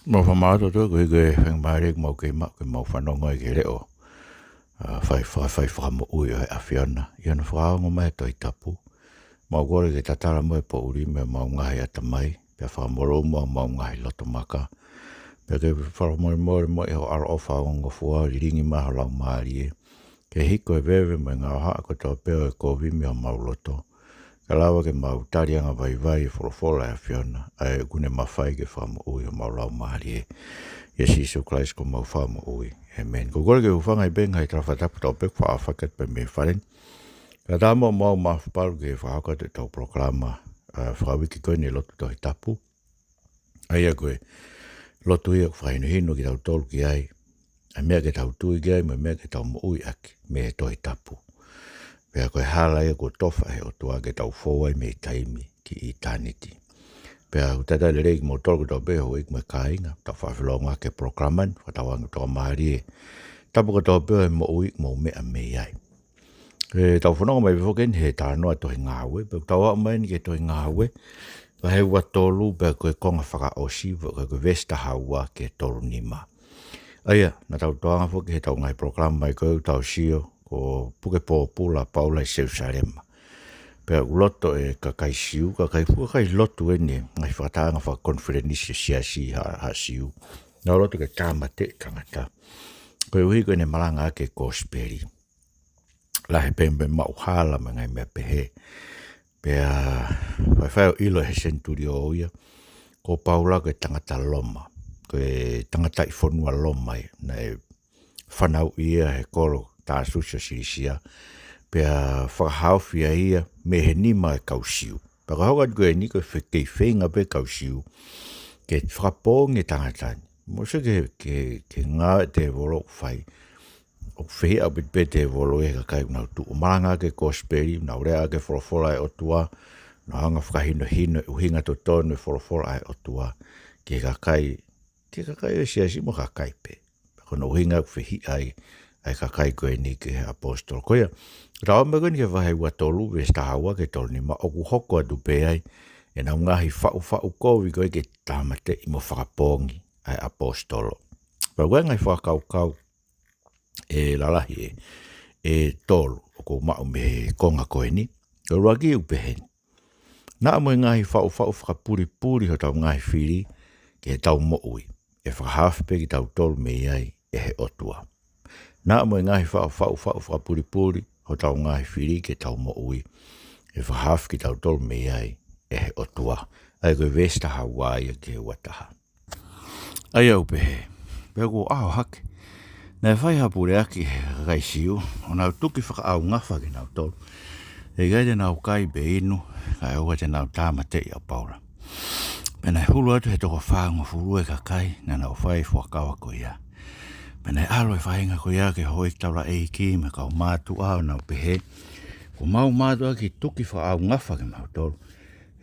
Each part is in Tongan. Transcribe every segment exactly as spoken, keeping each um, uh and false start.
Mau fakamālō atu koeʻuhi ko e faingamālie ʻoku mau kei maʻu ke mau fanongo ai ki he leʻo, ʻa, fai, fai, fai fakamoʻui ʻo e ʻAfiona. ʻI hono fakaongo mai e Tohi Tapu, mau kole ke tatala mo e poʻuli mei homau ngaahi ʻatamai, pea fakamolū mo homau ngaahi loto maka. Pea ke fakamolemole mo e ʻaloʻofa ongongofua, lilingi mai ho Laumālie ke hiko e veve mo e ngaohaʻa kotoa pē ʻo e kovi mei homau loto, kae lava ke mau tali angavaivai e folofola ʻa e ʻAfiona, ʻa ia ʻoku ne mafai ke fakamoʻui homau laumālie. ʻIa Sīsū Kalaisi ko homau Fakamoʻui. ʻĒmeni. Ko e kole ke u hūfanga ʻi he ngaahi tala fakatapu kotoa pē kuo faʻa fakahoko pē mei fale ni, kae ʻatā muʻa mo au mafapalu ke fakahoko atu ʻetau polokalama, ʻa, fakauike ko eni e lotu Tohi Tapu. ʻA ia ko e lotu ia ʻoku fakahinohino kitautolu ki ai ʻa e meʻa ke tau tui ki ai mo e meʻa ke tau moʻui ʻaki mei he Tohi Tapu. Pea ko e hala ia kuo tofa ʻe he ʻOtua ke tau fou ai mei taimi ki ʻitāniti. Pea ʻoku talitali lelei kimoutolu kotoa pē houʻeiki mo e kāinga, tau faʻa felōngoaki e polokalama ni, fakatauange ʻoku tokamālie e tapa kotoa pē ʻo e moʻui ʻoku mou meʻa mei ai. ʻE, tau fanongo mai foki eni he talanoa Tohi Ngāue, pea ʻoku tau aʻu mai eni ki he Tohi Ngāue, vahe ua tolu, pea ko e konga fakaʻosi, pea ko e veesi taha ua ki he tolu nima. ʻA ia, naʻa tau toʻo ange foki heʻetau ngaahi polokalama mai ko ē ʻoku tau sio, ko e puke pōpula ʻa Paula ʻi Selūsalema. Pea ʻoku loto e kakai Siu, kakai, kakai lotu eni, ngaahi fakatahaʻanga fakakonifelenisi ʻa e siasi ʻa, ʻa Siu. Naʻa nau loto ke tāmateʻi e tangata koeʻuhi ko ʻene malangaʻaki e kosipeli. Lahi pē mei he maʻuhala mo e ngaahi meʻa pehē. Pea faifai ʻo ʻilo ʻe he senitulio ia, ko Paula ko e tangata Loma, ko e tangataʻi fonua Loma ia, naʻe fanauʻi ia he kolo Tāsusi ʻo Silisia, pea fakahaofi ai ia mei he nima e kau Siu. Pea ko e hoko atu ko eni ko e fe-, kei feinga pē kau Siu ke fakapoongi e tangata ni. Mou sio ki he, ki he, ki he ngāue ʻa e tēvolo ʻoku fai. ʻOku fehiʻa ʻaupito pē e tēvolo ʻi he kakai ʻoku nau tuʻu ʻo malangaʻaki e kosipeli, nau leaʻaki e folofola ʻa e ʻOtua, nau hanga ʻo fakahinohino e ʻuhinga totonu e folofola ʻa e ʻOtua ki he kakai, ki he kakai ʻo e siasi mo e kakai pē. Ko hono ʻuhinga ʻoku fehiʻa ai ʻa e kakai ko eni ki he ʻaposetolo. Ko ia, tau aʻu mai ko eni ki he vahe ua tolu, veesi taha ua ki he tolu nima, ʻoku hoko atu pē ai ʻenau ngaahi faʻufaʻu kovi ko ē ke tāmateʻi mo fakapoongi ʻa e ʻaposetolo. Pea ʻoku ʻi ai e ngaahi fakakaukau ʻe lalahi ʻe, ʻe tolu ʻoku ou maʻu mei he konga ko eni. Ko e ʻuluaki ʻoku pehē ni: Naʻa mo e ngaahi faʻufaʻu fakapulipuli hotau ngaahi fili ki heʻetau moʻui, ʻe fakahaofi pē kitautolu mei ai ʻe he ʻOtua. Naʻa mo e ngaahi faʻufaʻu fakapulipuli hotau ngaahi fili ki heʻetau moʻui, ʻe fakahaofi kitautolu mei ai ʻe he ʻOtua. ʻA ia ko e veesi taha ua ia ki he ua taha. ʻA ia ʻoku pehē, pea kuo ʻaho hake, naʻe fai ha puleʻaki ʻe he kakai Siu, ʻo nau tuki fakaʻauangafa kinautolu. ʻE ʻikai te nau kai pe inu, kae ʻoua te nau tāmateʻi ʻa Paula. Pea naʻe hulu atu he toko fāngofulu e kakai naʻa nau fai e fuakava ko ia. Pea naʻe ʻalu e faʻahinga ko ia ki he houʻeiki taulaʻeiki mo e kau mātuʻa ʻo nau pehē, Kuo mau mātuʻaki tuki fakaʻauangafa kimautolu.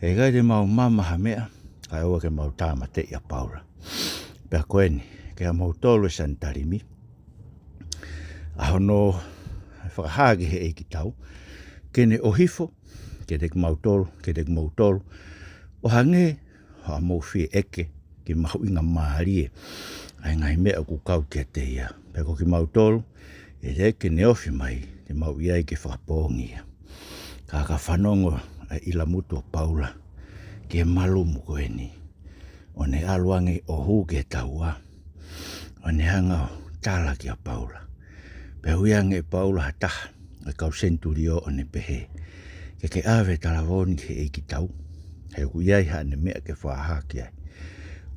ʻE ʻikai te mau mama ha meʻa, kae ʻoua ke mau tāmateʻi ʻa Paula. Pea ko eni, ke ʻa moutolu e Sanitalimi, ʻa hono fakahā ki he ʻeikitau, ke ne ʻohifo kiate kimautolu, kiate kimoutolu, ʻo hangē haʻamou fie ʻeke ke mahuʻinga mālie ʻa e ngaahi meʻa ʻoku kau kiate ia. Pea ko kimautolu, ʻe teʻeki ke ne ofi mai, te mau ʻi ai ke fakapoongi ia. Ka ka fanongo ʻa e ʻilamutu ʻo Paula ki he malumu ko eni, ʻo ne ʻalu ange ʻo hū ki he taua, ʻo ne hanga ʻo tala kia Paula. Pea ui ange ʻe Paula ha taha ʻo e kau senitulio ʻo ne pehē, Ke ke ʻave e talavou ni ki he ʻeikitau, he ʻoku ʻi ai haʻane meʻa ke fakahā ki ai.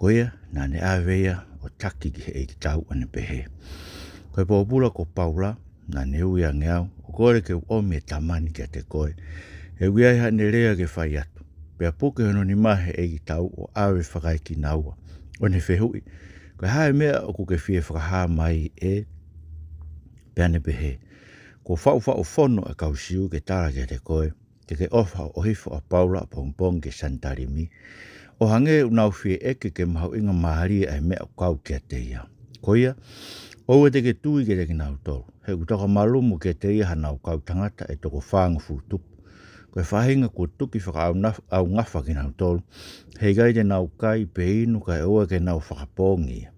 Ko ia, naʻa ne ʻave ia ʻo taki ki he ʻeikitau ʻo ne pehē, Ko e pōpula ko Paula, naʻa ne ui ange au, ʻo kole ke u ʻomi e tama ni kiate koe, he ʻoku ʻi ai haʻane lea ke fai atu. Pea puke hono nima he ʻeikitau ʻo ʻave fakaekinaua, ʻo ne fehuʻi, Ko e hā e meʻa ʻoku ke fie fakahā mai ē? Pea ne pehē, Kuo faʻufaʻu fono ʻa e kau Siu ke tala kiate koe, ke ke ʻofa ʻo ʻohifo ʻa Paula ʻapongipongi ki he Sanitalimi, ʻo hangē ʻoku nau fie ʻeke ke mahuʻinga mālie ʻa e meʻa ʻoku kau kiate ia. Ko ia, ʻoua te ke tui kiate kinautolu, he ʻoku tokamalumu kiate ia hanau kau tangata ʻe toko fāngofulu tupu, Ko e faʻahinga kuo tuki fakaʻaungafa kinautolu. He ʻikai te nau kai pe inu kae ʻoua ke nau fakapoongi ia.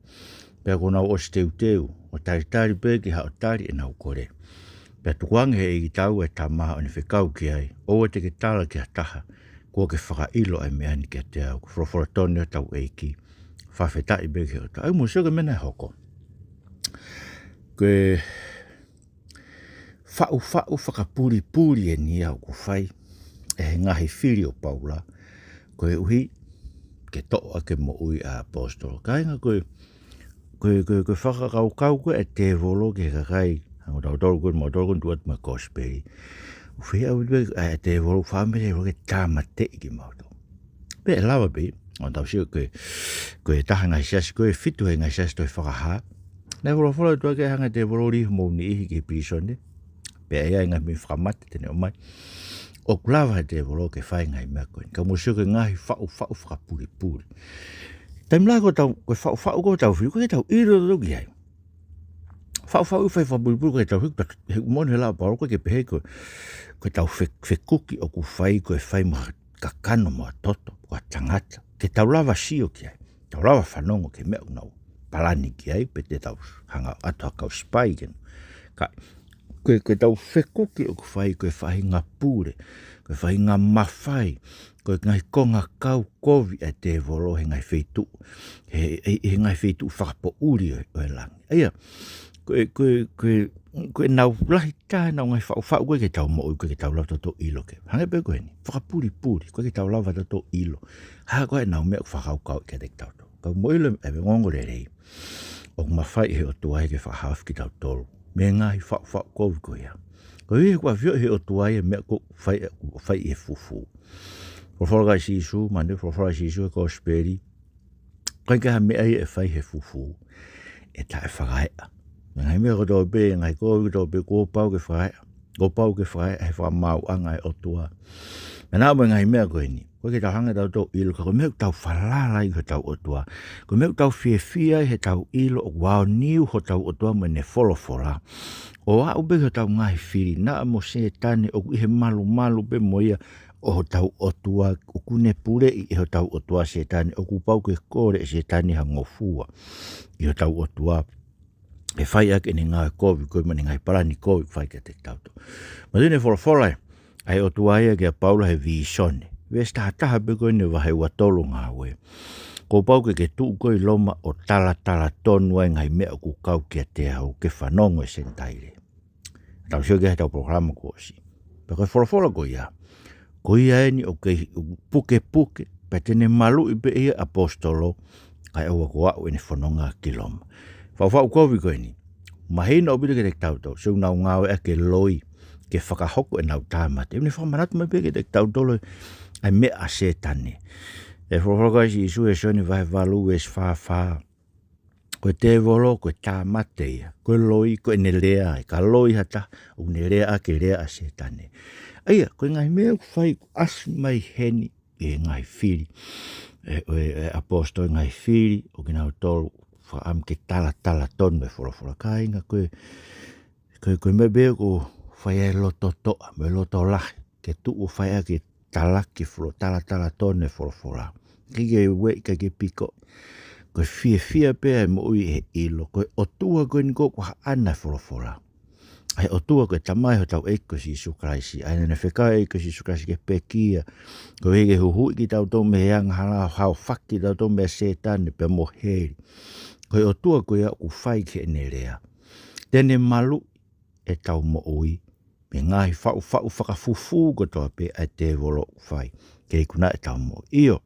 Pea kuo nau ʻosi teuteu, ʻo talitali pē ki haʻo tali ʻenau kole. Pea tukuange he ʻEiki ʻa e Tamai ʻo ne fekau ki ai, ʻoua te ke tala ki ha taha, kuo ke fakaʻilo ʻa e meʻa ni kiate au, ko e folofola tonu ʻa hotau ʻEiki. Fakafetaʻi pē ki he ʻOtua. ʻOku mou sio ki he meʻa naʻe hoko. Ko e faʻufaʻu fakapulipuli eni ia ʻoku fai ʻe he ngaahi fili ʻo Paula, koeʻuhi ke toʻo ʻaki e moʻui ʻa e ʻaposetolo. Kāinga, ko e, ko e, ko e, ko e fakakaukau ko ē ʻa e tēvolo ki he kakai, hangē ko tautolu ko ē, mautolu ko ē ʻoku tuʻu atu mo e kosipeli. ʻOku fie ʻalu pē ʻa e tēvolo, fakaʻamu pē ʻe he tēvolo ke tāmateʻi kimautolu. Pea ʻe lava pē, ʻo tau sio ko e, ko e taha e ngaahi siasi, ko e fitu he ngaahi siasi Tohi Fakahā. Naʻe folofola atu ʻa e hanga ʻe he tēvolo ʻo lī homou niʻihi ki he pilīsone. Pea ʻi ai e ngaahi meʻa fakamate te ne ʻomai. ʻOku lava ʻe he tēvolo ke fai e ngaahi meʻa ko eni. Ka mou sio ki he ngaahi faʻufaʻu fakapulipuli. Taimi lahi ko ʻetau, ko e faʻufaʻu ko ʻetau fili, ʻoku ʻikai ke tau ʻilo tautolu ki ai. Faʻufaʻu ʻoku fai fakapulipuli, ʻoku ʻikai ke tau ʻilo, he ʻoku moʻoni he lau ʻa Paula ʻoku ʻikai ke pehē ko e, ko ʻetau fe-, fekuki ʻoku fai ko e fai mo ha kakano mo ha toto, ko ha tangata. Ke tau lava sio ki ai. Tau lava fanongo ki he meʻa ʻoku nau palani ki ai, pe te tau hanga ʻo ʻatu ha kau sipai ke nau. Ka, ko e, ko ʻetau fekuki ʻoku fai ko e faʻahinga pule, ko e faʻahinga mafai, ko e ngaahi konga kau kovi ʻa e tēvolo he ngaahi feituʻu, he, he, he ngaahi feituʻu fakapoʻuli ʻo, ʻo e langi. ʻA ia, ko e, ko e, ko e, ko ʻenau lahi taha ʻenau ngaahi faʻufaʻu ʻoku ʻikai ke tau moʻui, ʻoku ʻikai ke tau lava tautolu ʻilo ki ai. Hangē pē ko eni, fakapulipuli, ʻoku ʻikai ke tau lava tautolu ʻilo. Hā ko ē ʻenau meʻa ʻoku fakakaukauʻi kiate kitautolu. Ka mou ʻilo e ongoongolelei ʻoku mafai ʻe he ʻOtua ia ke fakahaofi kitautolu mei he ngaahi faʻufaʻu kovi ko ia. Koeʻuhi he ʻoku ʻafioʻi ʻe he ʻOtua ia e meʻa ʻoku fai, ʻoku fai ʻi he fufū. Folofola ʻa Sīsū, manatuʻi e folofola ʻa Sīsū he kosipeli. ʻOku ʻikai ha meʻa ia ʻe fai ʻe he fufū ʻe taʻefakaeʻa. Ngaahi meʻa kotoa pē, ngaahi kovi kotoa pē, kuo pau ke fakaeʻa. Kuo pau ke fakaeʻa he fakamaauʻanga ʻa e ʻOtua. Pea naʻa mo e ngaahi meʻa ko eni, ʻoku ʻikai ke tau hanga tautolu ʻo ʻilo, ka ko e meʻa ʻoku tau falala ai ki hotau ʻOtua. Ko e meʻa ʻoku tau fiefia ai heʻetau ʻilo ʻoku aoniu hotau ʻOtua mo ʻene folofola. ʻO aʻu pē ki hotau ngaahi fili, naʻa mo Sētane ʻoku ʻi he malumalu pē mo ia ʻo hotau ʻOtua, ʻoku ne puleʻi ʻe hotau ʻOtua Sētane, ʻoku pau ke kole ʻe Sētane ha ngofua ʻi hotau ʻOtua. ʻE fai ʻaki ʻene ngāue kovi, ko e mo ʻene ngaahi palani kovi ʻoku fai kiate kitautolu. Manatuʻi e folofola ʻa e ʻOtua ia kia Paula he vīsone. Veesi taha taha pē ko eni vahe ua tolu Ngāue. Kuo pau ke ke tuʻu koe ʻi Loma ʻo talatala tonu ai e ngaahi meʻa ʻoku kau kiate au ke fanongo ʻe he Senitaile. Tau sio ki ai heʻetau polokalama kuo ʻosi. Pea ko e folofola ko ia, ko ia eni ʻoku kei pukepuke, pea te ne maluʻi pē ia ʻaposetolo, kae ʻoua kuo aʻu ʻene fononga ki Loma. Faʻufaʻu kovi ko eni. Mahino ʻaupito kiate kitautolu, sio ʻenau ngāueʻaki e loi ke fakahoko ʻenau tāmate. ʻOku ne fakamanatu mai pē kiate kitautolu ʻa e meʻa ʻa Sētane. ʻE folofola ʻa Sīsū ʻi Sione vahe valu veesi fā fā. Ko e tēvolo, ko e tāmate ia. Ko e loi, ko ʻene lea, ʻi he ka loi ha taha, ʻoku ne lea ʻaki e lea ʻa Sētane. ʻA ia, ko e ngaahi meʻa ʻoku fai ʻoku ʻasi mai heni ʻi he ngaahi fili. ʻE, ʻo e, ʻe ʻaposetolo, ngaahi fili ʻo kinautolu fakaʻamu ke talatala tonu e folofola, kāinga, ko e, ko e, ko e meʻa pē ʻoku fai ai e loto toʻa, mo e loto lahi, ke tuʻu ʻo fai ʻaki e talaki folo-, talatala tonu e folofola. ʻIkai ke ueʻi, ʻikai ke piko. Ko e fiefia pē ʻa e moʻui ʻi he ʻilo, ko e ʻOtua ko eni ʻoku haʻana e folofola. ʻA e ʻOtua ko e Tamai hotau ʻEiki ko Sīsū Kalaisi. ʻA ia naʻa ne fekau e ʻEiki ko Sīsū Kalaisi ke pekia. Koeʻuhi ke huhuʻi kitautolu mei he angahala, haofaki kitautolu meia Sētane pea mo heli. Ko e ʻOtua ko ia ʻoku fai ki heʻene lea. Te ne maluʻi ʻetau moʻui mei he ngaahi faʻufaʻu fakafufū kotoa pē ʻa e tēvolo ʻoku fai ke ikunaʻi ʻetau moʻui. ʻIo.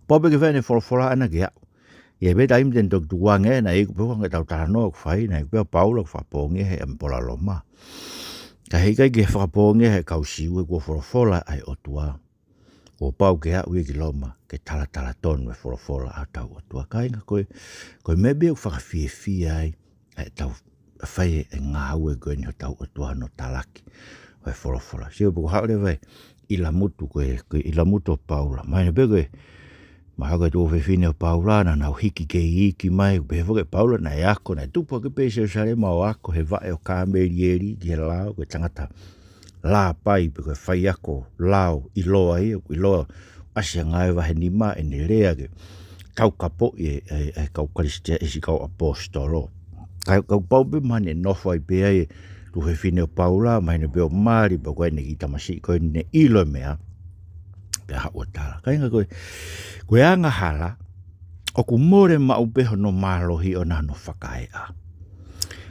Pau pē ke fai ʻene folofola ʻana ke aʻu. ʻI he pē taimi te ne toki tukuange, naʻe iku pē ʻa e anga ʻetau talanoa ʻoku fai, naʻe iku pē ʻa Paula ʻoku fakapoongi he ʻemipola Loma. Ka heʻikai ke fakapoongi he kau Siu he kuo folofola ʻa e ʻOtua. Kuo pau ke aʻu ia ki Loma, ke talatala tonu e folofola ʻa hotau ʻOtua, kāinga, ko e, ko e meʻa pē ʻoku fakafiefia ai ʻa ʻetau fai e ngāue ko eni hotau ʻOtua hono talaki ʻo e folofola. Sio pē ko e haʻu leva e ʻilamutu ko e, ko e ʻilamutu ʻo Paula. Mahino pē ko e, mahalo ko e tuofefine ʻo Paula, naʻa nau hiki kei iiki mai, pehē foki ʻe Paula, naʻe ako, naʻe tupu hake pē ʻi Selusalema ʻo ako he vaʻe ʻo Kamelieli ki he lao, ko e tangata lāpai pe ko e faiako lao ʻiloa ia, ʻoku ʻiloa ʻasi ʻanga ʻi he vahe nima ʻene lea ke taukapoʻi e, e, e kau Kalisitiane, e siʻi kau ʻaposetolo. Ka, kapau pē mahalo ne nofo ai pē ai e tuofefine ʻo Paula, mahino pē ʻo mali, pe ko ʻene kiʻi tamasiʻi ko ē ne ʻilo e meʻa, pea haʻu ʻo tala. Kāinga ko e, ko e angahala, ʻoku mole maʻu pē hono mālohi ʻo nau hono fakaeʻa.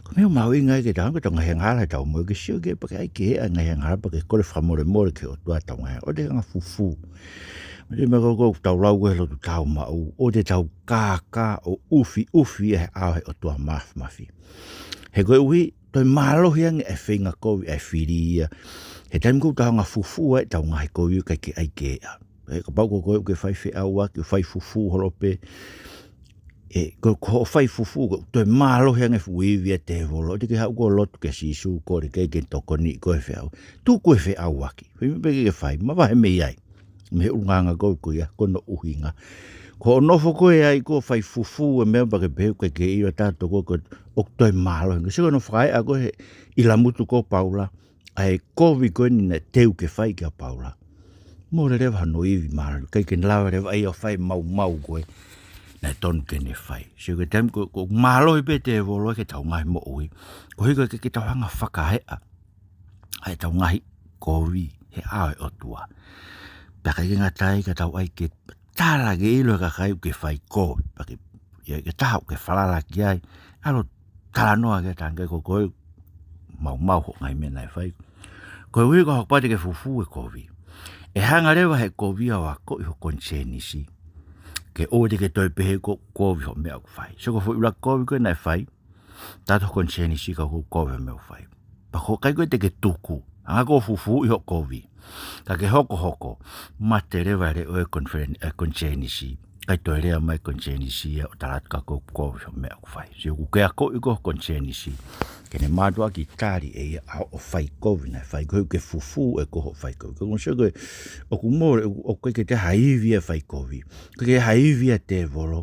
Ko e meʻa mahuʻinga ia ke tau, ko e tau ngaahi angahala ʻetau moʻui ke sio ke pea ke ʻai ke eʻa ngaahi angahala pea ke kole fakamolemole ki he ʻOtua ʻetau ngaahi, ʻoua te ke anga fufū. Mo e meʻa ko ē ʻoku tau lau ko ē he lotu tau maʻu, ʻoua te tau kākā ʻo ʻufiʻufi ʻi he ʻao ʻo e ʻOtua Māfimafi. He koeʻuhi, toe mālohi ange e feinga kovi ʻa e fili ia. He taimi ʻoku tau anga fufū ai ʻetau ngaahi kovi ʻoku ʻikai ke ʻai ke eʻa. He kapau ko koe ʻoku ke fai feʻauaki, ʻo fai fufū holo pē. ʻE, ko, ko hoʻo fai fufū, ko e toe mālohi ange e fuʻu ivi ʻa e tēvolo. ʻOua te ke haʻu koe ʻo lotu kia Sīsū, kole ke ke tokoniʻi koe he feʻau. Tuku e feʻauaki. Fai meʻa pē ke ke fai, mavahe mei ai. Mei he ʻulungaanga ko ē ko ia, ko hono ʻuhinga. Ko hoʻo nofo koe ai ʻo fai fufū e meʻa pea ke pehē ʻoku ʻikai ke ʻilo ʻe ha taha ko ē ʻoku toe mālohi. Sio ko hono fakaeʻa ko ē he ʻilamutu ko ē ʻo Paula, ʻa e kovi ko eni naʻe teu ke fai kia Paula. Mole leva hono ivi mālohi, ʻikai ke ne lava leva ia ʻo fai e maumau ko ē naʻe tonu ke ne fai. Sio ko e taimi ko, ko e mālohi pē e tēvolo ki heʻetau ngaahi moʻui. Koeʻuhi ko e ʻikai ke tau hanga ʻo fakaeʻa ʻa ʻetau ngaahi kovi he ʻao ʻo e ʻOtua. Pea ʻikai ke ngata ai ka tau ʻai ke tala ke ʻilo ʻe he kakai ʻoku ke fai kovi. Pea ke, ia ke taha ʻoku ke falala ki ai, ʻalu ʻo talanoa ki ai, talaange ko koe maumau hoʻo ngaahi meʻa naʻe fai. Koeʻuhi ko e hoko atu ke fufū e kovi, ʻe hanga leva ʻe he kovi ʻo akoʻi ho konisēnisi ke ʻoua te ke toe pehē ʻoku kovi hoʻo meʻa ʻoku fai. Sio ko e foʻi ʻuluaki kovi ko ē naʻe fai, tato ho konisēnisi ka ʻoku kovi hoʻo meʻa ʻoku fai. Pea ko e kakai ko ē te ke tuku, hanga koe ʻo fufū ʻi hoʻo kovi, ka ke hokohoko, mate leva e leʻo e koniferen-, e konisēnisi. ʻIkai toe lea mai e konisēnisi ia ʻo tala atu ka ʻoku kovi hoʻo meʻa ʻoku fai. Sio ʻoku ke akoʻi koe ho konisēnisi ke ne mātuʻaki tali ʻe ia ʻa hoʻo fai kovi naʻe fai, koeʻuhi ʻoku ke fufū ʻe koe hoʻo fai kovi. Ko e sio ko ē, ʻoku mole, ʻoku, ʻoku ʻikai ke toe ʻi ai ha ivi ʻa e fai kovi. ʻOku ʻikai ke ʻi ai ha ivi ʻa e tēvolo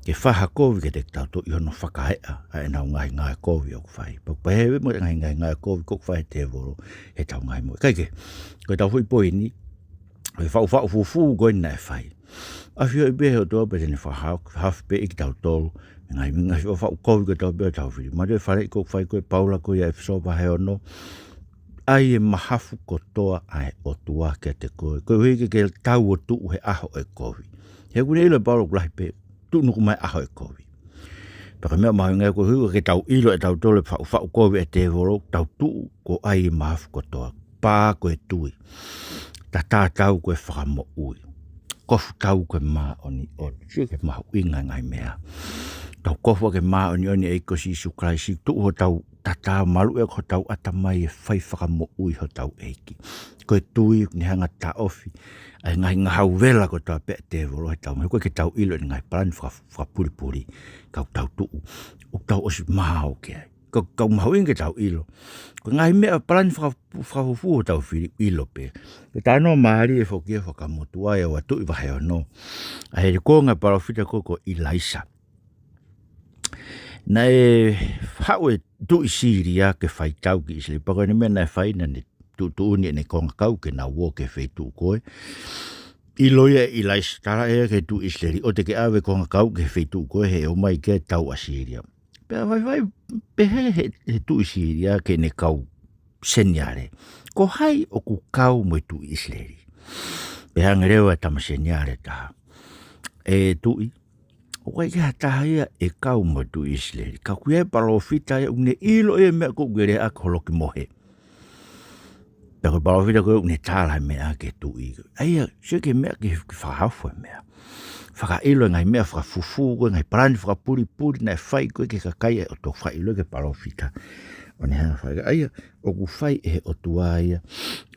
ke fai ha kovi kiate kitautolu ʻi hono fakaeʻa ʻa ʻenau ngaahi ngāue kovi ʻoku fai. Pea, pea ʻi he moʻoni e ngaahi, ngaahi ngāue kovi ʻoku fai ʻe he tēvolo heʻetau ngaahi moʻui. Kae kehe, ko ʻetau foʻi poini, ko e faʻufaʻu fufū ko eni naʻe fai, ʻafioʻi pē ʻe he ʻOtua pea te ne fakahaofi pē ʻe kitautolu e ngaahi, ngaahi faʻufaʻu kovi kotoa pē ʻoku tau fili. Mahalo ʻe faleʻi ko ē ʻoku fai ko ē ʻe Paula ko ia ʻi he ʻEfesō vahe ono, ʻai e mahafu kotoa ʻa e ʻOtua kiate koe, koeʻuhi ke ke tau ʻo tuʻu he ʻaho ʻo e kovi. He ʻoku ne ʻilo ʻe Paula ʻoku lahi pē tuʻunuku mai e ʻaho ʻo e kovi. Pea ko e meʻa mahuʻinga ia koeʻuhi ke tau ʻilo ʻe tautolu e faʻufaʻu kovi ʻa e tēvolo, tau tuʻu kuo ʻai e mahafu kotoa. Pā ko e tui. Tatatau ko e fakamoʻui. Kofu tau ko e māʻoniʻoni. Sio ki he mahuʻinga e ngaahi meʻa. Tau kofu ʻaki e māʻoniʻoni ʻa e ʻEiki ko Sīsū Kalaisi, tuʻu hotau tatā, maluʻi ʻaki hotau ʻatamai e fai fakamoʻui hotau ʻEiki. Ko e tui ʻoku ne hanga ʻo taʻofi ʻa e ngaahi ngahau vela kotoa pē ʻa e tēvolo heʻetau moʻui. He ʻoku ʻikai ke tau ʻilo ʻene ngaahi palani faka-, fakapulipuli, ka ʻoku tau tuʻu, ʻoku tau ʻosi maau ki ai. Ka, ka ʻoku mahuʻinga ke tau ʻilo, ko e ngaahi meʻa palani faka-, fakafufū ʻoku tau fili, ʻilo pē. Ko e talanoa mālie foki ia ʻa e Fuakava Motuʻa ʻi he Ua Tuʻi vahe ono, ʻa e konga palōfita ko ē ko ʻIlaisa. Naʻe haʻu e tuʻi Sīlia ke fai tau ki ʻIsileli. Pea ko ʻene meʻa naʻe fai, naʻa ne tuʻutuʻuni ʻene kongakau ke nau ō ki he feituʻu ko ē. ʻIlo ia ʻe ʻIlaisa, tala ʻe ia ki he tuʻi ʻIsileli, ʻoua te ke ʻave e kongakau ki he feituʻu ko ē he ʻe ō mai ki ai e tau ʻa Sīlia. Pea vaivai pehē ʻe he, he tuʻi Sīlia ki heʻene kau seniale, ko hai ʻoku kau mo e tuʻi ʻIsileli? Pea hangē leva e tama seniale ʻe taha, ʻE tuʻi, ʻoku ʻikai ke ʻi ai ha taha ia ʻe kau mo e tuʻi ʻIsileli. Ka ʻoku ʻi ai e palōfita ia ʻoku ne ʻilo ʻa e meʻa ko ē ʻoku ke lea ʻaki ho loki mohe. Pea ko e palōfita ko ē ʻoku ne tala e meʻa ki he tuʻi. ʻA ia, sio ki he meʻa ke, ke fakahaofi e meʻa. Fakaʻilo e ngaahi meʻa fakafufū ko ē, ngaahi palani fakapulipuli naʻe fai ko ē ki he kakai ʻa e ʻOtua, fakaʻilo ki he palōfita. ʻO ne hanga ʻo fai. ʻA ia, ʻoku fai ʻe he ʻOtua ia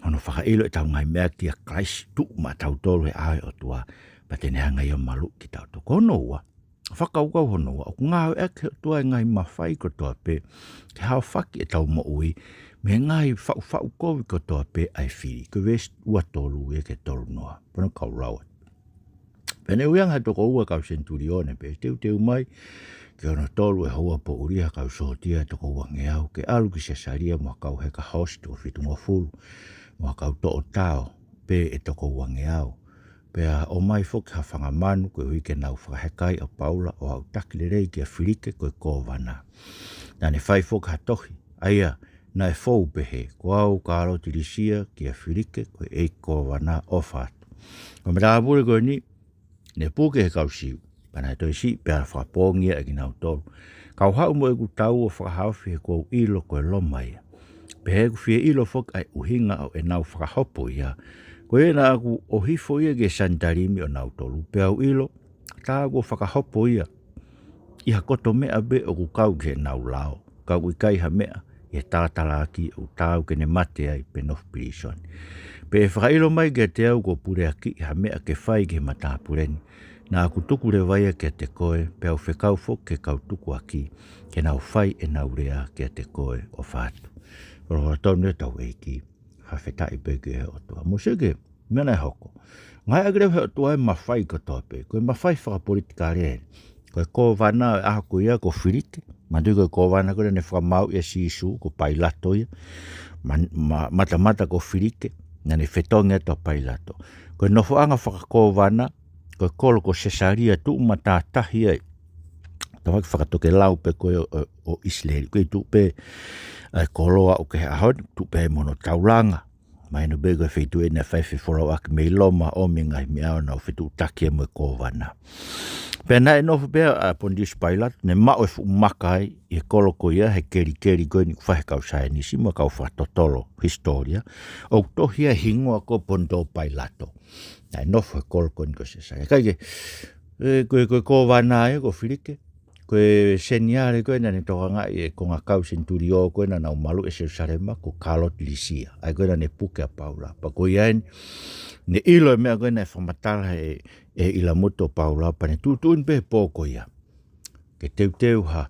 hono fakaʻilo ʻetau ngaahi meʻa kia Kalaisi tuʻu maʻatautolu he ʻao ʻo e ʻOtua. Pea te ne hanga ia ʻo maluʻi kitautolu. Ko hono ua, fakakaukau hono ua, ʻoku ngāueʻaki ʻe he ʻOtua e ngaahi mafai kotoa pē ke haofaki ʻetau moʻui mei he ngaahi faʻufaʻu kovi kotoa pē ʻa e fili. Ko e veesi ua tolu ia ki he tolu noa. Pea ʻoku ou lau atu. Pea ne ui ange ha toko ua kau senitulione pea teuteu mai ki hono tolu e houa poʻuli ha kau sōtia toko uangeau ke ʻalu ki Sesalia mo ha kau heka hoosi toko fitungofulu mo ha kau toʻo tao pē ʻe toko uangeau. Pea ʻomai foki ha fanga manu koeʻuhi ke nau fakahekai ʻa Paula ʻo aʻutaki lelei kia Filike ko e kōvana. Naʻa ne fai foki ha tohi, ʻa ia naʻe fou pehē, ko au Kaloti Lisia kia Filike ko e ʻeiki kōvana, ʻofa atu. Ko e matāpule ko eni, ne puke he kau Siu, pea naʻe toe siʻi pea fakapoongi ia ʻe kinautolu. Kau haʻu mo ʻeku tau ʻo fakahaofi he kuo u ʻilo ko e Loma ia. Pea ʻi heʻeku fie ʻilo foki ʻa e ʻuhinga ʻo ʻenau fakahopo ia, ko ia naʻa ku ʻohifo ia ki he Sanitalimi ʻo nautolu, pea u ʻilo, tā kuo fakahopo ia ʻi ha koto meʻa pē ʻoku kau ki heʻenau lao, ka ʻoku ʻikai ha meʻa ʻi he talatalaaki ʻoku taau ke ne mate ai pe nofo pilīsone. Pea ʻe fakaʻilo mai kiate au kuo puleakiʻi ha meʻa ke fai ki he matāpule ni, naʻa ku tuku leva ia kiate koe, pea u fekau foki ki he kau tukuakiʻi ke nau fai ʻenau lea kiate koe, ʻofa atu. Ko e ʻofa tonu ia ʻa hotau ʻEiki, fakafetaʻi pē ki he ʻOtua. Mou sio ki he meʻa naʻe hoko. Ngāueʻaki leva ʻe he ʻOtua e mafai kotoa pē. Ko e mafai fakapolitikale eni. Ko e kōvana ʻo e ʻaho ko ia ko Filike. Manatuʻi ko e kōvana ko ē naʻa ne fakamaauʻi ʻa Sīsū, ko Pailato ia. Ma-, ma-, matamata ko Filike, naʻa ne fetongi atu ʻa Pailato. Ko e nofoʻanga fakakōvana, ko e kolo ko Sesalia tuʻu matātahi ai. Tafaʻaki fakatokelau pē ko ē ʻo, ʻo, ʻo ʻIsileli. ʻOku kei tuʻu pē ʻa e koloa ʻoku ke he ʻaho ni, tuʻu pē mo hono taulanga. Mahino pē ko e feituʻu eni naʻe fai fefolauʻaki mei Loma ʻo ʻomi e ngaahi meʻa ʻo nau fetuʻutaki ai mo e kōvana. Pea naʻe nofo pē ʻa Pontius Pailato, ne maʻu e fuʻu maka ai ʻi he kolo ko ia, he kelikeli ko eni ʻoku fai ʻe he kau saienisi mo e kau fakatotolo hisitōlia, ʻoku tohi ai e hingoa ko Ponto Pailato. Naʻe nofo he kolo ko eni ko Sesalia. Kae kehe, ē, ko e, ko e kōvana ia ko Filike. Ko e seniale ko ē naʻa ne tokangaʻi e kongakau senitulio ko ē naʻa nau maluʻi ʻa Selusalema ko Kaloti Lisia. ʻA ia ko ē naʻa ne puke ʻa Paula. Pea ko ia eni, ne ʻilo e meʻa ko ē naʻe fakamatala ʻe, ʻe ʻIlamuto Paula, pea ne tuʻutuʻuni pē he pō ko ia ke teuteu ha,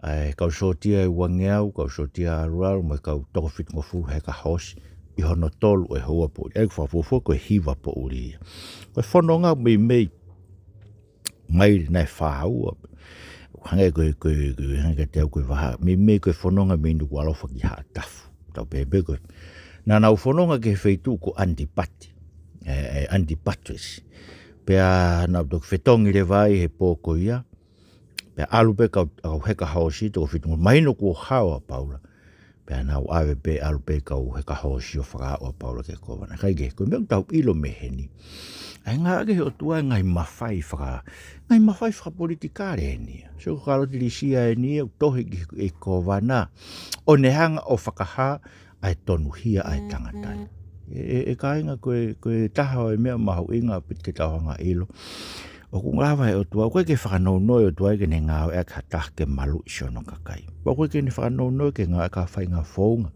ʻa e kau sōtia ʻe uangeau, kau sōtia ʻaluʻalu, mo e kau toko fitungofulu heka hoosi, ʻi hono tolu ʻo e houa poʻuli. ʻA ia ʻoku fakafuofua ko e hiva poʻuli ia. Ko e fononga meimei maile nai fā ua. Hangē ko e, ko e, ko e, hangē kiate au ko e vahaʻa. Meimei ko e fononga mei Nukuʻalofa ki Haʻatafu. Tau pehē pē ko ē. Naʻa nau fononga ki he feituʻu ko Antipati. ʻE, ʻe, Antipatris. Pea nau toki fetongi leva ai he pō ko ia. Pea ʻalu pē kau, kau heka hoosi toko fitu. Mahino kuo hao ʻa Paula. Pea nau ʻave pē, ʻalu pē kau heka hoosi ʻo fakaaʻu ʻa Paula ki he kōvana. Kae kehe, ko e meʻa ʻoku tau ʻilo mei heni, ʻa e ngāueʻaki ʻe he ʻOtua e ngaahi mafai faka-, ngaahi mafai fakapolitikale eni. Sio ko Kaloti Lisia eni ʻoku tohi ki he kōvana ʻo ne hanga ʻo fakahā ʻa e tonuhia ʻa e tangata ni. ʻE, ʻe, ʻe kāinga, ko e, ko e taha ʻo e meʻa mahuʻinga ʻaupito ke tau hanga ʻo ʻilo. ʻOku lava ʻe he ʻOtua, ʻoku ʻikai ke fakanounou e ʻOtua ia ke ne ngāueʻaki ha taha ke maluʻi siʻono kakai. Pea ʻoku ʻikai ke ne fakanounou ke ngāueʻaki ha faʻahinga founga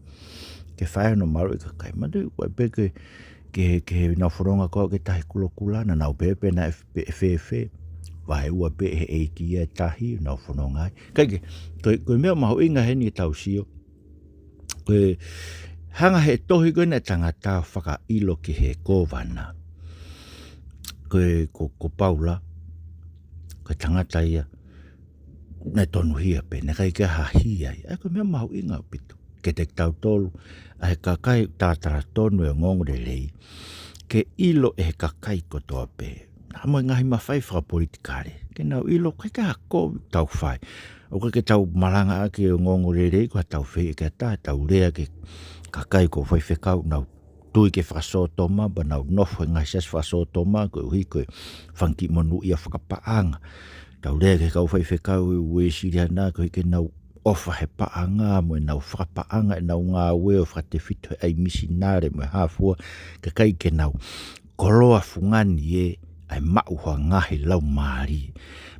ke fai hono maluʻi e kakai. Manatuʻi, ʻoku ʻai pē ke, ke, ke nau fononga ko ē ki he Tahi Kulokula, naʻa nau pehē pē naʻe f-, pē, fēfē, vaeua pē ʻe he ʻeiki ia e tahi, nau fononga ai. Kae kehe, ko e, ko e meʻa mahuʻinga heni ke tau sio. Ko e hanga ʻe he tohi ko ē naʻe tangata fakaʻilo ki he kōvana, ko e, ko, ko Paula, ko e tangata ia naʻe tonuhia pē, naʻe ʻikai ke ha hia ai. ʻA ia ko e meʻa mahuʻinga ʻaupito kiate kitautolu, ʻa e kakai talatala tonu e ongoongolelei, ke ʻilo ʻe he kakai kotoa pē. Naʻa mo e ngaahi mafai fakapolitikale, ke nau ʻilo, ʻikai ke ha kovi ʻoku tau fai. ʻOku ʻikai ke tau malangaʻaki e ongoongolelei ko haʻatau fehiʻa ki ha taha, tau lea ki he kakai ko e faifekau, nau tui ki he fakasōtoma, pea nau nofo he ngaahi siasi fakasōtoma, koeʻuhi ko e fanga kiʻi monūʻia fakapaʻanga. Tau lea ki he kau faifekau Uēsiliana, koeʻuhi ke nau ʻofa he paʻanga, mo ʻenau fakapaʻanga ʻenau ngāue ʻo fakatefito he ʻai misinale mo e hā fua, kae ʻikai ke nau koloa fungani ē ʻa e maʻu ha ngaahi laumālie.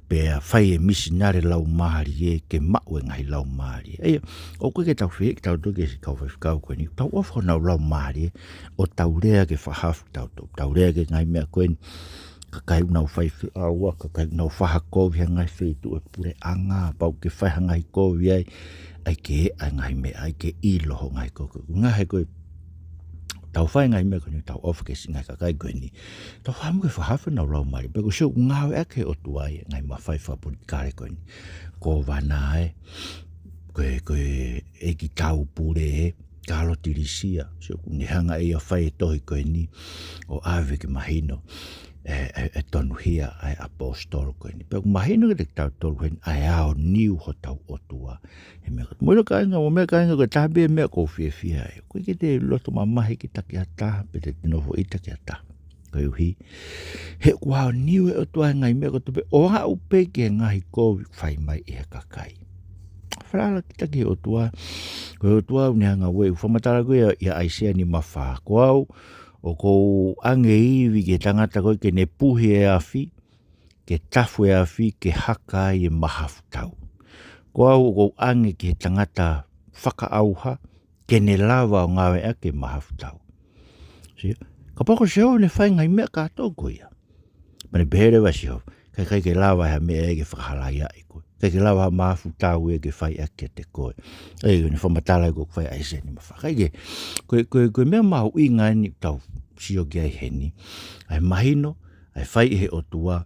Pea fai e misinale laumālie ke maʻu e ngaahi laumālie. ʻA ia, ʻoku ʻikai ke tau fehiʻa kitautolu ki he kau faifekau ko eni. Tau ʻofa honau laumālie ʻo tau lea ke fakahaofi kitautolu. Tau lea ki he ngaahi meʻa ko eni. Kakai ʻoku nau fai feʻauaki, kakai ʻoku nau fai ha kovi he ngaahi feituʻu ʻo e puleʻanga, pau ke fai ha ngaahi kovi ai, ʻai ke ʻai e ngaahi meʻa, ʻai ke ʻilo hoʻo ngaahi kovi. Ngaahi ko e Tau fai e ngaahi meʻa ko eni, tau ʻofa ki he siʻi ngaahi kakai ko eni. Tau fai mo ke fakahaofi honau laumālie. Pea ʻoku sio ʻoku ngāueʻaki ʻe he ʻOtua ia e ngaahi mafai fakapolitikale ko eni. Kōvana ē, ko e, ko e ʻeikitau pule ē, Kalotilisia. Sio ʻoku ne hanga ʻe ia ʻo fai e tohi ko eni ʻo ʻave ke mahino e, e, e tonuhia ʻa e ʻaposetolo ko eni. Pea ʻoku mahino kiate kitautolu heni ʻa e aoniu hotau ʻOtua. He meʻa ko, mou ʻilo kāinga, mou meʻa kāinga, ko e taha pē meʻa ʻoku ou fiefia ai. ʻOku ʻikai ke te loto mamahi kita ki ha taha, pe te te nofoʻita ki ha taha. Koeʻuhi, he ʻoku aoniu ʻe he ʻOtua e ngaahi meʻa kotoa pē, ʻo aʻu pē ki he ngaahi kovi ʻoku fai mai ʻe he kakai. Falala kita ki he ʻOtua, ko e ʻOtua ʻoku ne hanga ʻo ueʻi, ʻoku fakamatala ko ia ʻia ʻAisea nima fā. Ko au, ʻoku ou ʻange e ivi ki he tangata ko ē ke ne puhi e afi, ke tafu e afi, ke haka ai e mahafu tau. Ko au ʻoku ou ʻange ki he tangata fakaʻauha, ke ne lava ʻo ngāueʻaki e mahafu tau. Sio, kapau ko Sihova ne fai e ngaahi meʻa kātoa ko ia, pea ne pehē leva ʻe Sihova, ʻikai, ʻikai ke lava ha meʻa ia ke fakahalaiaʻi koe. ʻIkai ke lava ha mahafu tau ia ke fai ʻaki kiate koe. ʻE, ʻoku ne fakamatala ʻoku fai ʻa e seni mafa. ʻIkai ke, ko e, ko e, ko e meʻa mahuʻinga eni ʻoku tau sio ki ai heni. ʻA e mahino, ʻa e fai ʻe he ʻOtua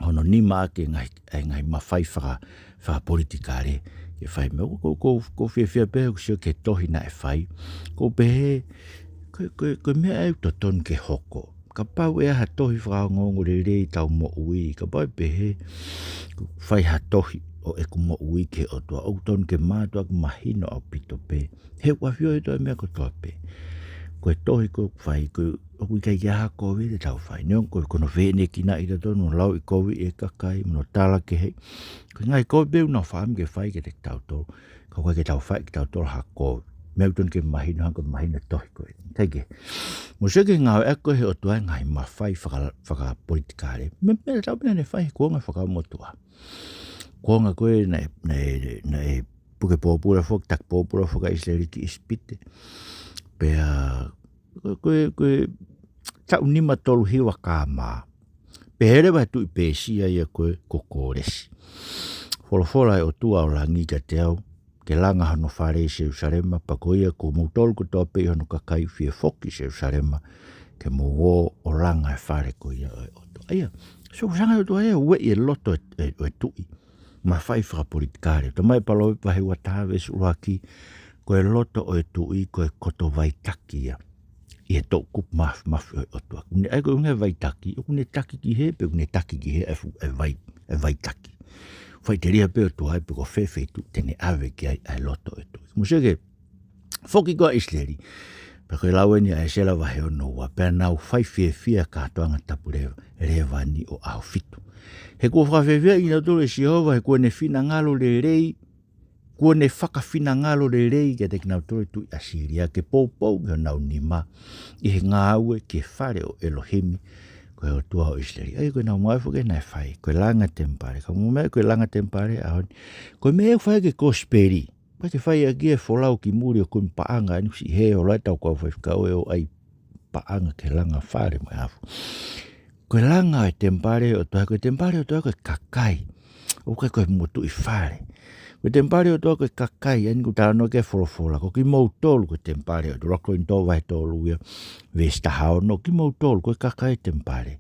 hono nima ʻaki e ngaahi, e ngaahi mafai faka, fakapolitikale ke fai meʻa. Ko, ko, ko, ʻoku ou fiefia pē ʻoku sio ki he tohi naʻe fai. ʻOku ou pehē, ko, ko, ko e meʻa ʻoku totonu ke hoko. Kapau ʻe ʻi ai ha tohi fakaongoongo lelei ʻi heʻetau moʻui, kapau ʻe pehē, ʻoku fai ha tohi ʻo ʻeku moʻui ki he ʻOtua, ʻoku totonu ke mātuʻaki mahino ʻaupito pē. He ʻoku ʻafioʻi ʻe he ʻOtua e meʻa kotoa pē. Ko e tohi ko ē ʻoku fai, ko e, ʻoku ʻikai ke ʻi ai ha kovi te tau fai. Neongo ko e, ko hono fehiʻanekinaʻi kitautolu, hono lauʻikoviʻi e kakai, mo hono tala kehe. Ko e ngaahi kovi pē ʻoku nau fakaʻamu ke fai kiate kitautolu. Ka ʻoku ʻikai ke tau fai kitautolu ha kovi. Meʻa ʻoku totonu ke mahino, hangē ko e mahino e tohi ko ē. ʻIkai ke. Mou sio ki he ngāueʻaki ko ē ʻe he ʻOtua e ngaahi mafai faka, fakapolitikale. Meʻa, meʻa tatau pē naʻa ne fai he kuonga fakamotuʻa. Kuonga ko ē naʻe, naʻe, naʻe puke pōpula foki, taki pōpula foki ʻa ʻIsileli ki ʻIsipite. Pea, ko, ko, ko e taʻu nima tolu hiva K M. Pehē leva ʻe he tuʻi Pēsia ia ko ē, ko Kōlesi. Folofola ʻa e ʻOtua ʻo langi kiate au, ke langa hono fale ʻi Selusalema, pea ko ia ko moutolu kotoa pē ʻi hono kakai ʻoku fie foki ki Selusalema, ke mou ō ʻo langa e fale ko ia ʻo e ʻOtua. ʻA ia, sio, ʻoku hanga ʻe he ʻOtua ia ʻo ueʻi e loto ʻo e, ʻo e, ʻo e tuʻi. Mafai fakapolitikale. Talamai ʻe Palōvepi vahe ua taha veesi ʻuluaki, ko e loto ʻo e tuʻi, ko e koto vaitaki ia ʻi he toʻukupu mafimafi ʻo e ʻOtua. ʻOku ne, ʻa ia ko e ʻuhinga e vaitaki, ʻoku ne taki ki hē, pe ʻoku ne taki ki hē e fu-, e vai-, e vaitaki. Faʻiteliha pē ʻOtua ia pe ko fē feituʻu te ne ʻave ki ai ʻa e loto ʻo e tuʻi. Mou sio ki he foki ko ē ʻa ʻIsileli. Pea ko e lau eni ʻa ʻĒsela vahe ono ua, pea nau fai fiefia kātoanga tapu leva, lēvani ʻo ʻAhofitu. He kuo fakafiefiaʻi kinautolu ʻe Sihova, he kuo ne finangalo lelei, kuo ne fakafinangalo lelei kiate kinautolu e tuʻi ʻAsīlia, ke poupou ki honau nima ʻi he ngāue ki he fale ʻo ʻElohimi, ko e ʻOtua ʻo ʻIsileli. ʻA ia ko ʻenau ngāue foki naʻe fai, ko e langa temipale. Ka mou meaʻi ko e langa temipale ʻaho ni, ko e meʻa ʻoku fai ki he kosipeli. Pea ke fai ʻaki e folau ki muli ʻo kumi paʻanga, ʻa eni kuo siʻi hē holo ai ʻetau kau faifekau ʻo ʻai paʻanga ke langa fale mo e afu. Ko e langa e temipale ʻo e ʻOtua, ko e temipale ʻo e ʻOtua ko e kakai. ʻOku ʻikai ko e motuʻi fale. Ko e temipale ʻo e ʻOtua ko e kakai, ʻa eni ʻoku talanoa ki ai e folofola. Ko kimoutolu ko e temipale ʻo e ʻOtua. ʻUluaki Kolinitō vahe tolu ia, veesi taha ono, kimoutolu ko e kakai e temipale.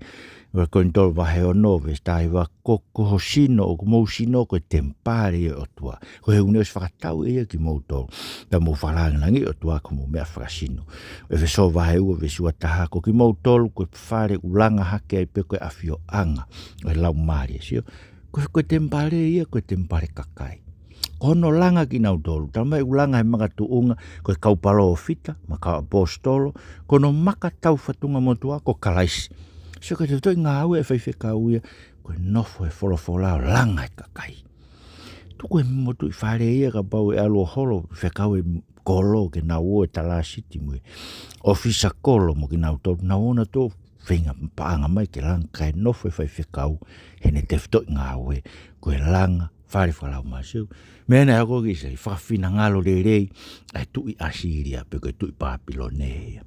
ʻUluaki Kolinitō vahe ono, veesi taha hiva, ko, ko ho sino, ʻoku mou sino ko e temipale ia ʻo e ʻOtua. Koeʻuhi he ʻoku ne ʻosi fakatau ʻe ia kimoutolu. Pea mou fakalāngilangiʻi e ʻOtua ko homou meʻa fakasino. ʻEfesō vahe ua veesi ua taha, ko kimoutolu ko e fale ʻoku langa hake ai pē ko e ʻafioʻanga ʻo e Laumālie. Sio, ko, ko e temipale ia, ko e temipale kakai. Ko hono langa kinautolu, talamai ʻoku langa he makatuʻunga, ko e kau palōfita, mo e kau ʻaposetolo, ko hono maka taufatungamotuʻa, ko Kalaisi. Sio, ko e tefitoʻi ngāue ʻa e faifekau ia, ko e nofo he folofola ʻo langa e kakai. Tuku e motuʻi fale ia kapau ʻe ʻalu ʻo holo, fekau e kolo ke nau ō e talāsiti mo e ʻōfisa kolo mo kinautolu, nau ō nautolu ʻo feinga paʻanga mai ke langa, kae nofo e faifekau heʻene tefitoʻi ngāue, ko e langa fale fakalaumālie. Meʻa naʻe hoko ki ʻIsileli, fakafinangalo lelei ʻa e tuʻi ʻAsīlia, pe ko e tuʻi Pāpilone ia.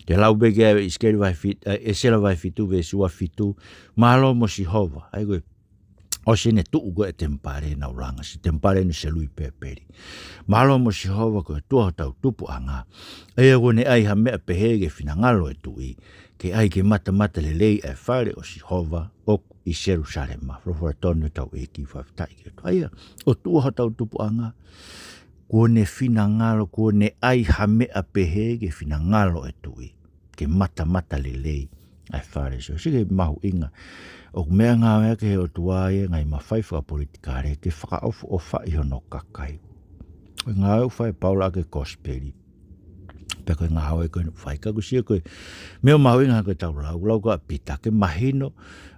Ke lau pē ki ai ʻIsikeli vahe fit-, ʻa, ʻĒsela vahe fitu, veesi ua fitu, mālō mo Sihova, ʻa ia ko e ʻOsi ʻene tuʻu ko ē e temipale naʻa nau langa, siʻi temipale naʻe ʻi Seluipepeli. Mālō mo Sihova ko e ʻOtua hotau tupuʻanga. ʻA ia kuo ne ʻai ha meʻa pehē ki he finangalo e tuʻi, ke ʻai ke matamatalelei ʻa e fale ʻo Sihova ʻoku ʻi Selusalema. Folofola tonu ʻetau ʻEiki, fakafetaʻi ki he ʻOtua. ʻA ia, ʻOtua hotau tupuʻanga, kuo ne finangalo, kuo ne ʻai ha meʻa pehē ki he finangalo e tuʻi, ke matamatalelei ʻa e fale. So, sio ki he mahuʻinga ʻoku meʻangāueʻaki ʻe he ʻOtua ia e ngaahi mafai fakapolitikale ke fakaʻofoʻofaʻi hono kakai. Ko e ngāue ʻoku fai ʻe Paula ʻaki e kosipeli, pea ko e ngāue ko ē naʻe fai. Ka ʻoku ou sio ko e meʻa mahuʻinga ko ē ʻetau lau, lau ko ē ʻa Pita, ke mahino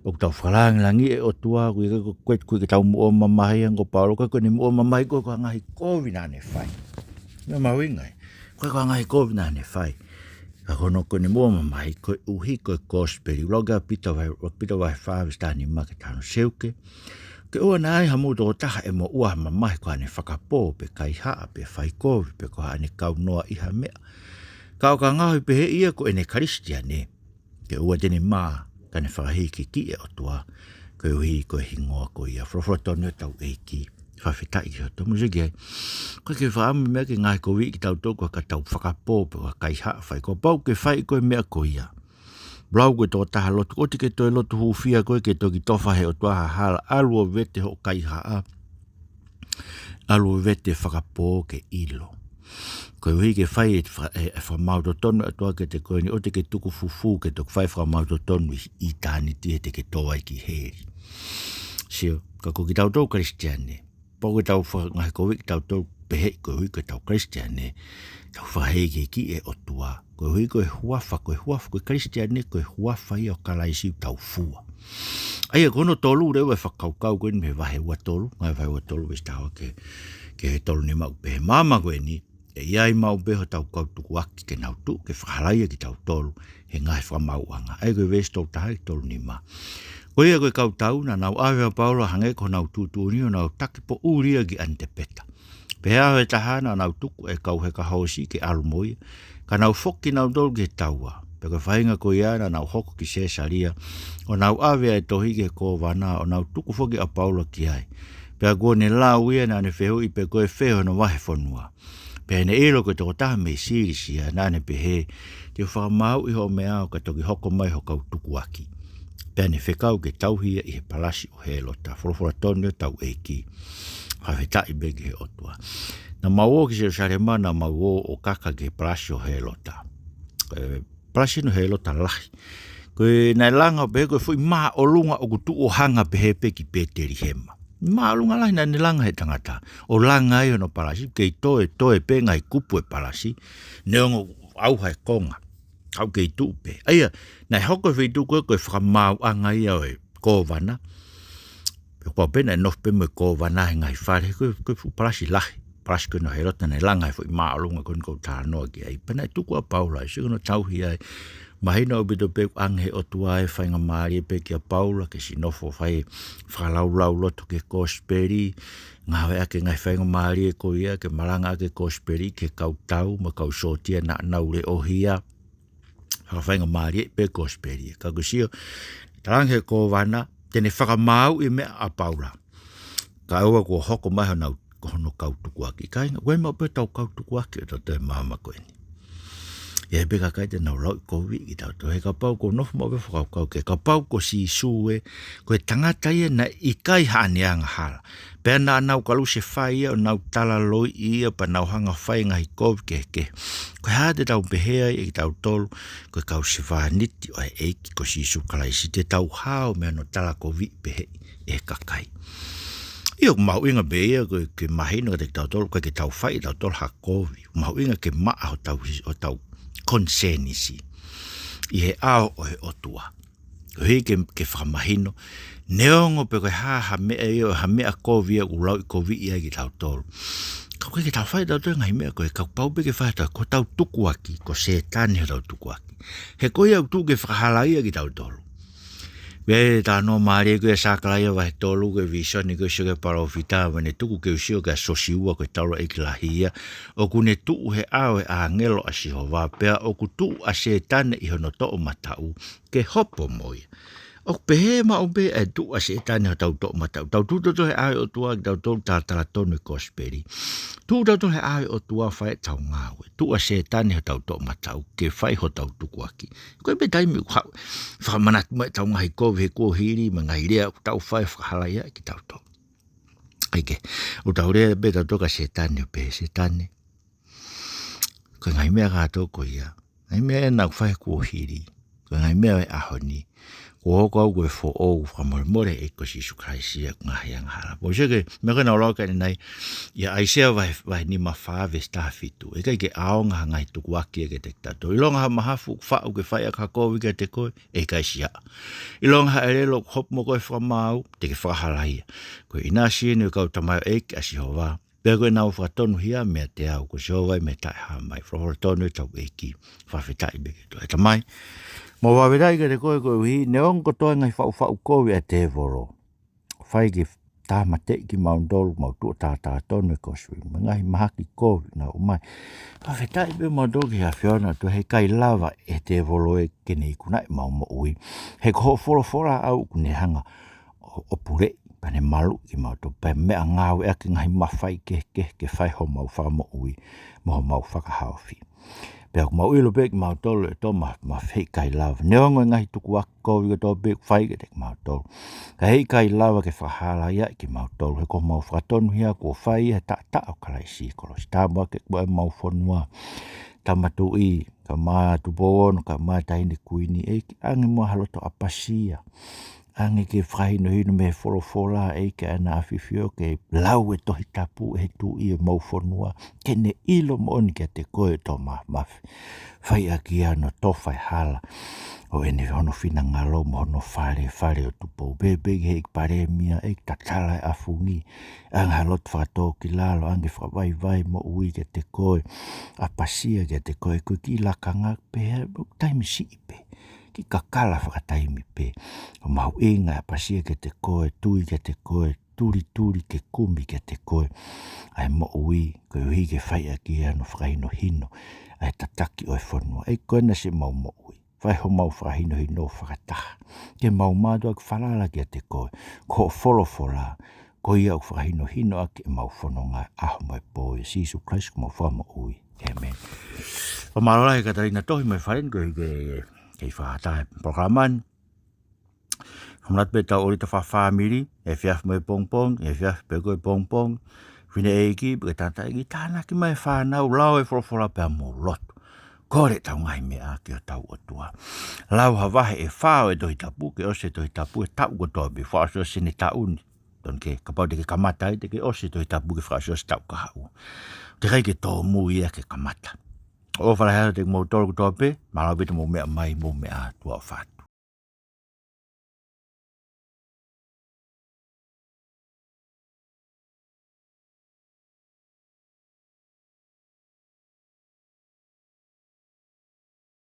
ʻoku tau fakalāngilangiʻi e ʻOtua, ʻoku ʻikai ko e, ko e, ko e ʻikai ke tau muʻoa mamahi hangē ko Paula, ka ko ʻene muʻoa mamahi ko e, ko e ngaahi kovi naʻa ne fai. Meʻa mahuʻinga ē. Ko e, ko e ngaahi kovi naʻa ne fai. Ka ko hono, ko ʻene muʻoa mamahi koeʻuhi ko e kosipeli. Lau ki ai ʻa Pita vahe, Pita vahe fā veesi taha nima ki he taha ono, seuke, ke ʻoua naʻa ʻi ai hamou tokotaha ʻe moʻua ha mamahi ko haʻane fakapō, pe kaihaʻa, pe faikovi, pe ko haʻane kaunoa ʻi ha meʻa. Ka ʻo ka ngaohi pehē ia ko ʻene Kalisitiane, ke ʻoua te ne mā, ka ne fakahīkihikiʻi e ʻOtua, koeʻuhi ko e hingoa ko ia. Folofola tonu ʻetau ʻEiki, fakafetaʻi ki he ʻOtua. Mou sio ki ai. ʻOku ʻikai ke fakaʻamu e meʻa ke ngaohikoviʻi kitautolu ko ha tau fakapō pe ko ha kaihaʻa, faikovi. Kapau ʻoku ke fai koe e meʻa ko ia, lau ko e tokotaha lotu, ʻoua te ke toe lotu hūfia koe ke toki tofa ʻe he ʻOtua ha hala, ʻalu ʻo vete hoʻo kaihaʻa, ʻalu ʻo vete e fakapō ke ʻilo. Koeʻuhi ke fai e fa-, e, e fakamaau totonu ʻa e ʻOtua kiate koe ni, ʻoua te ke tuku fufū ke toki fai e fakamaau totonu ʻi, ʻi ʻitāniti he te ke tō ai ki heli. Sio, ka ko kitautolu Kalisitiane, kapau ʻoku tau fakangaohikoviʻi kitautolu pehē koeʻuhi ko ʻetau Kalisitiane, tau fakahīkihikiʻi e ʻOtua. Koeʻuhi ko e huafa, ko e huafa, ko e Kalisitiane, ko e huafa ia ʻo Kalaisi ʻoku tau fua. ʻA ia ko hono tolu leva e fakakaukau ko eni mei he vahe ua tolu, ngaahi vahe ua tolu veesi taha ua ki he, ki he tolu nima ʻoku pehē, maama ko eni, ʻe ʻi ai maʻu pē hotau kau tukuaki ke nau tuʻu ke fakahalaia kitautolu he ngaahi fakamaauʻanga. ʻA ia ko e veesi tolu taha ki he tolu nima. Ko ia ko e kau tau naʻa nau ʻave ʻa Paula hangē ko honau tuʻutuʻuni ʻo nau taki poʻuli ia ki ʻAnitepeta. Pea ʻi he ʻaho ʻe taha naʻa nau tuku e kau heka hoosi ke ʻalu mo ia, ka nau foki kinautolu ki he taua. Pea ko e faʻahinga ko ia naʻa nau hoko ki Sesalia, ʻo nau ʻave ʻa e tohi ki he kōvana, ʻo nau tuku foki ʻa Paula ki ai. Pea kuo ne lau ia, naʻa ne fehuʻi pe ko e fē hono vahefonua. Pea ne ʻilo ko e tokotaha mei Silisia, naʻa ne pehē, te u fakamaauʻi hoʻo meʻa ʻo ka toki hoko mai ho kau tukuaki. Pea ne fekau ke tauhi ia ʻi he palasi ʻo Hēlota. Folofola tonu ʻetau ʻEiki. Fakafetaʻi pē ki he ʻOtua. Naʻa mau ō ki Selusalema, naʻa mau ō ʻo kaka ki he palasi ʻo Hēlota. Ko e palasi eni ʻo Hēlota lahi. Ko e naʻe langa pehē ko e foʻi māʻolunga ʻoku tuʻu ʻo hanga pehē pē ki Petelihema. Māʻolunga lahi naʻa ne langa he tangata. ʻO langa ai hono palasi, kei toe, toe pē ngaahi kupu e palasi. Neongo ʻauha e konga, ʻoku kei tuʻu pē. ʻA ia, naʻe hoko e feituʻu ko ē ko e fakamaauʻanga ia ʻo e kōvana. Pea kuo pau pē naʻe nofo pē mo e kōvana he ngaahi fale, ko e, ko e fuʻu palasi lahi. Palasi ko eni ʻo Hēlota naʻe langa he foʻi māʻolunga ko eni ʻoku ou talanoa ki ai. Pea naʻe tuku ʻa Paula ai, sio ki hono tauhi ai. Mahino ʻaupito pē ʻoku ʻange ʻe he ʻOtua e faingamālie pē kia Paula ke siʻi nofo ʻo fai fakalaulauloto ki he kosipeli, ngāueʻaki e ngaahi faingamālie ko ia ke malangaʻaki e kosipeli ki he kau tau mo e kau sōtia naʻa nau leʻohia. Fakafaingamālie pē kosipeli. Ka ʻoku sio, talaange ʻe he kōvana te ne fakamaauʻi e meʻa ʻa Paula, kae ʻoua kuo hoko mai honau, ko hono kau tukuaki. Kāinga, ʻoku ʻi ai maʻu pē hotau kau tukuaki ʻo tautolu he maama ko eni. ʻI ai pē kakai te nau lauʻikoviʻi kitautolu. He kapau ʻoku ou nofo maʻu pē he fakakaukau ko ē, kapau ko Sīsū ē, ko e tangata ia naʻe ʻikai haʻane angahala. Pea naʻa nau kalusefai ia, ʻo nau talaloiʻi ia, pea nau hanga ʻo fai e ngaahi kovi kehekehe. Ko e hā te tau pehē ai ʻe kitautolu, ko e kau sevāniti ʻo e ʻEiki ko Sīsū Kalaisi, te tau hao mei hono talakoviʻi pehē ʻe he kakai? ʻIo, ʻoku mahuʻinga pē ia ko e, ke mahino kiate kitautolu, ʻoku ʻikai ke tau fai ʻe tautolu ha kovi. ʻOku mahuʻinga ke maʻa hotau, hotau konisēnisi ʻi he ʻao ʻo e ʻOtua. Koeʻuhi ke, ke fakamahino, neongo pe ko e hā ha meʻa ia, ha meʻa kovi ia ʻoku lauʻikoviʻi ai kitautolu, ka ʻoku ʻikai ke tau fai ʻe tautolu e ngaahi meʻa ko ē, ka ʻoku pau pē ke fai ʻe tautolu, ko hotau tukuaki, ko Sētane hotau tukuaki. He ko ia ʻoku tuʻu ke fakahalaia kitautolu. Pea talanoa mālie ko ē ʻa Sakalaia vahe tolu, ko e vīsone ko ē ʻoku sio ki ai e palōfita, ʻa ʻene tuku ke u sio kia Sosiua ko e taulaʻeiki lahi ia, ʻoku ne tuʻu he ʻao ʻo e ʻāngelo ʻa Sihova, pea ʻoku tuʻu ʻa Sētane ʻi hono toʻomataʻu, ke hopo mo ia. ʻOku pehē maʻu pē ʻa e tuʻu ʻa Sētane ʻi hotau toʻomataʻu. Tau tuʻu tautolu he ʻao ʻo e ʻOtua ke tautolu talatalanoa e kosipeli. Tuʻu tautolu he ʻao ʻo e ʻOtua ʻo fai ʻetau ngāue. Tuʻu ʻa Sētane ʻi hotau toʻomataʻu ke fai hotau tukuakiʻi. Ko e pē taimi ʻoku haʻu ʻo fakamanatu mai ʻetau ngaahi kovi he kuohili mo e ngaahi lea ʻoku tau fai ʻo fakahalaia kitautolu. ʻAi ke, ʻoku tau lea pē tautolu kia Sētane ʻo pehē, Sētane, ko e ngaahi meʻa kātoa ko ia, ngaahi meʻa ena ʻoku fai he kuohili, ko e ngaahi meʻa ʻo e ʻaho ni, kuo hoko au ko e foʻou, fakamolemole ʻe he ʻEiki ko Sīsū Kalaisi ʻeku ngaahi angahala. Pea ʻosi ia ko e meʻa ko ena ʻoku lau ki ai ʻa ʻAisea vahe, vahe nima fā veesi taha fitu. ʻE ʻikai ke ʻaonga ha ngaahi tukuakiʻi kiate kitautolu. ʻIlonga ha mahafu ʻoku faʻu ke fai ʻaki ha kovi kiate koe, ʻe ʻikai siaʻa. ʻIlonga ha ʻelelo ʻoku hopo mo koe ʻo fakamaau, te ke fakahalaia. Ko e ʻinasi eni ʻo e kau tamaioʻeiki ʻa Sihova. Pea ko ʻenau fakatonuhia meiate au, ko Sihova ia mei he Taʻehāmai. Folofola tonu ʻetau ʻEiki. Fakafetaʻi pē ki he ʻOtua. ʻE Tamai, mau fakafetaʻi kiate koe koeʻuhi, neongo kotoa e ngaahi faʻufaʻu kovi ʻa e tēvolo, fai ke tāmateʻi kimautolu, mau tuʻu ʻo talatalanoa e kosipeli, mo e ngaahi mahaki kovi naʻa nau ʻomai. Fakafetaʻi pē mautolu ki he ʻAfiona ʻOtua he ʻikai lava ʻe he tēvolo ia ke ne ikunaʻi ʻemau moʻui. He ko hoʻo folofola ʻaʻau ʻoku ne hanga ʻo, ʻo puleʻi, pea ne maluʻi kimautolu, pea meʻa ngāueʻaki e ngaahi mafai kehekehe ke fai homau fakamoʻui mo homau fakahaofi. Pea ʻoku mau ʻilo pē kimautolu ʻe tō ma, ma fei kai lava. Neongo e ngaahi tukuakiʻi kovi kotoa pē ʻoku fai kiate kimautolu, ka heʻikai lava ke fakahalaia kimautolu. He ko homau fakatonuhia kuo fai ia he taʻataʻa ʻo Kalaisi, kolosi tāpuaki ʻaki ʻemau fonua, Tama Tuʻi, kae ʻumaʻā Tupou Ono, kae ʻumaʻā Taʻahine Kuini, ʻEiki, ʻange muʻa ha loto ʻapasia. ʻAnge ke fakahinohino mei he folofola, ʻEiki, ʻa ʻEne ʻAfio ke lau e Tohi Tapu ʻe he Tuʻi ʻo ʻemau fonua, ke ne ʻilo moʻoni kiate koe ʻOtua Māfimafi. Fai ʻaki ia hono tofa e hala ʻo ʻEne, hono finangalo mo hono fale, fale ʻo Tupou. Pehē pē ki he ʻEiki Palēmia, ʻEiki, tatala e ʻafungi. ʻAnge ha loto fakatōkilalo, ʻange fakavaivai moʻui kiate koe, ʻapasia kiate koe, ko e kiʻi lakanga pē, taimi siʻi pē, kiʻi kakala fakataimi pē. ʻOku mahuʻinga e ʻapasia kiate koe, tui kiate koe, tulituli ke kumi kiate koe ʻa e moʻui, koeʻuhi ke fai ʻaki ia hono fakahinohino ʻa e tataki ʻo e fonua. ʻEiki, ko ena siʻemau moʻui. Fai homau fakahinohino fakataha, ke mau mātuʻaki falala kiate koe. Ko hoʻo folofola, ko ia ʻoku fakahinohino ʻaki ʻemau fononga ʻi he ʻaho mo e pō. ʻIa Sīsū Kalaisi ko homau Fakamoʻui. ʻĒmeni. Fakamālō lahi Katalina Tohi mo e fale ni koeʻuhi ke, ke fakataha e polokalama ni. Fakamanatu pē ʻetau ʻōlita fakafāmili, efiafi mo e pongipongi, efiafi pē ko e pongipongi. Fineʻeiki, pe ko e tangataʻeiki, tānaki mai e fānau, lau e folofola pea mou lotu. Kole ʻetau ngaahi meʻa ki hotau ʻOtua. Lau ha vahe ʻe fā ʻo e Tohi Tapu, ke ʻosi e Tohi Tapu he taʻu kotoa pē, fakaʻosiʻosi ʻene taʻu ni. Tonu ke, kapau te ke kamata ai, te ke ʻosi e Tohi Tapu ke fakaʻosiʻosi e taʻu kahaʻu. Teʻeki ai ke tōmui ia ke kamata. ʻOfa lahi atu kiate kimoutolu kotoa pē, mālō ʻaupito hoʻomou meʻa mai, mou meʻa ā, tuʻa ʻofa atu.